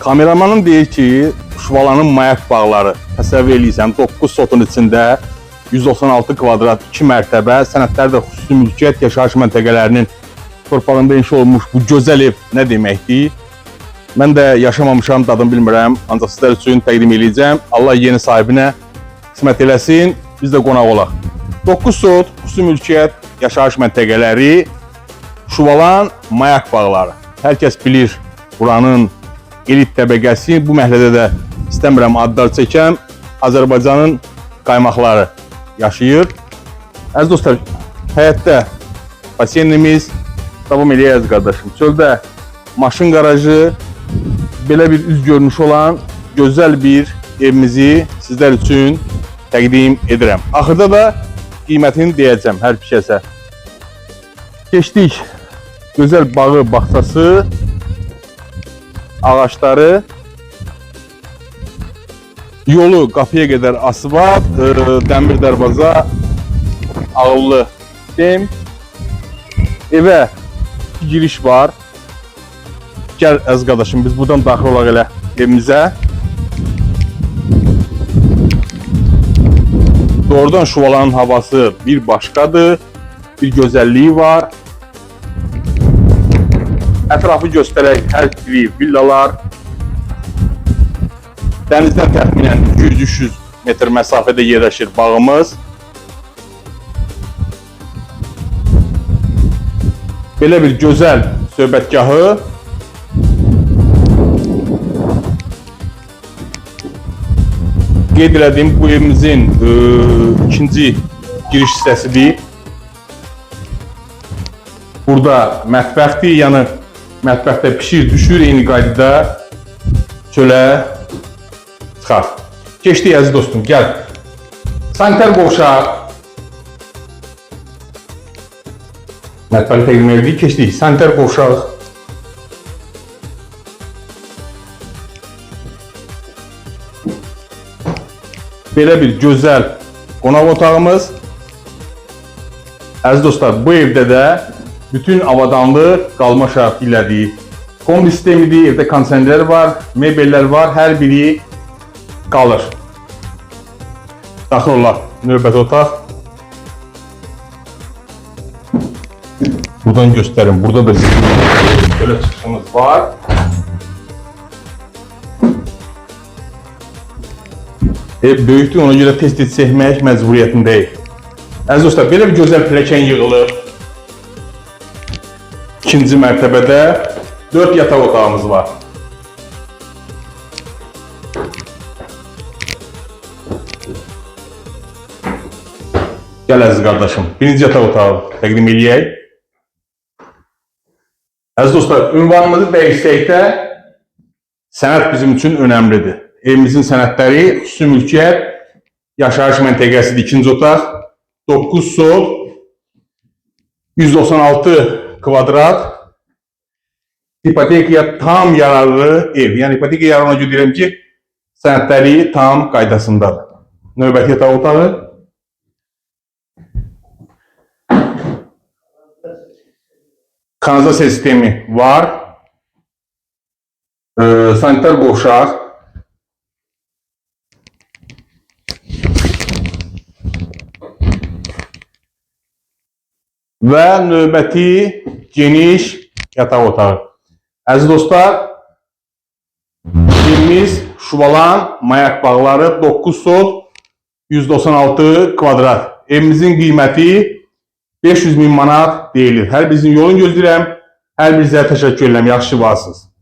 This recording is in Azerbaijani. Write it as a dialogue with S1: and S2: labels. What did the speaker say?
S1: Kameramanım deyir ki, Şuvalanın mayak bağları, təsəvvür eləyirsən, 9 sotun içində 196 kvadrat 2 mərtəbə, sənədlər də xüsusi mülkiyyət yaşayış məntəqələrinin torpağında inşa olunmuş bu gözəl ev nə deməkdir? Mən də yaşamamışam, dadını bilmirəm, ancaq sizlər üçün təqdim eləyəcəm. Allah yeni sahibinə qismət eləsin, biz də qonaq olaq. 9 sot xüsusi mülkiyyət yaşayış məntəqələri, Şuvalan mayak bağları. Hər kəs bilir buranın elit təbəqəsi. Bu məhəllədə də istəmirəm adlar çəkəm. Azərbaycanın qaymaqları yaşayır. Əziz dostlar, həyətdə basenimiz davam eləyək əziz qardaşım. Çöldə maşın qarajı, belə bir üz görünüşü olan gözəl bir evimizi sizlər üçün təqdim edirəm. Axırda da qiymətini deyəcəm hər bir kəsə. Keçdik gözəl bağı, bağçası, ağacları, yolu qapıya qədər asfalt, dəmir darvaza, ağıllı sistem. Evə giriş var. Gəl əziz qardaşım, biz buradan daxil olaq elə evimizə. Doğrudan Şuvalanın havası bir başqadır, bir gözəlliyi var. Ətrafı göstərək hər biri villalar. Dənizdən təxminən 200-300 metr məsafədə yerləşir bağımız. Belə bir gözəl söhbətgahı. Qeyd elədiyim bu evimizin ikinci giriş hissəsidir. Burada mətbəxdir, yəni mətbəxdə pişir, düşür, eyni qaydada çölə çıxar. Keçdik əziz dostum, gəl. Sanitar qovşaq. Mətbəxi təqdim edirik, keçdik. Sanitar qovşaq. Belə bir gözəl qonaq otağımız. Əziz dostlar, bu evdə də bütün avadanlıq qalma şərti ilədir. Kombi sistemidir, evdə kondisionerlər var, mebellər var, hər biri qalır. Daxil olaq növbəti otaq. Buradan göstərim. Burada da bir belə çıxışımız var. Ev böyükdür, ona görə tez-tez çəkmək məcburiyyətindəyik. Əziz dostlar, belə bir gözəl pilləkən yığılıb. İkinci mərtəbədə 4 yataq otağımız var. Gəl əziz qardaşım, birinci yataq otağı təqdim eləyək. Əziz dostlar, ünvanımızı dəyişsək də sənəd bizim üçün önəmlidir. Evimizin sənədləri xüsusi mülkiyyət, yaşayış məntəqəsidir, ikinci otaq, 9 sot, 196 kvadrat, ipotekaya tam yararlı ev. Yəni ipotekaya yararlı ona görə deyirəm ki, sənədləri tam qaydasındadır. Növbəti yataq otağı. Kanalizasiya sistemi var. Sanitar qovşaq. Və növbəti geniş yataq otağı. Əziz dostlar, evimiz Şuvalan Mayak Bağları 9 sot 196 kvadrat. Evimizin qiyməti 500 min manat deyilir. Hər birinizin yolunu gözləyirəm. Hər birinizə təşəkkür edirəm. Yaxşı varsınız.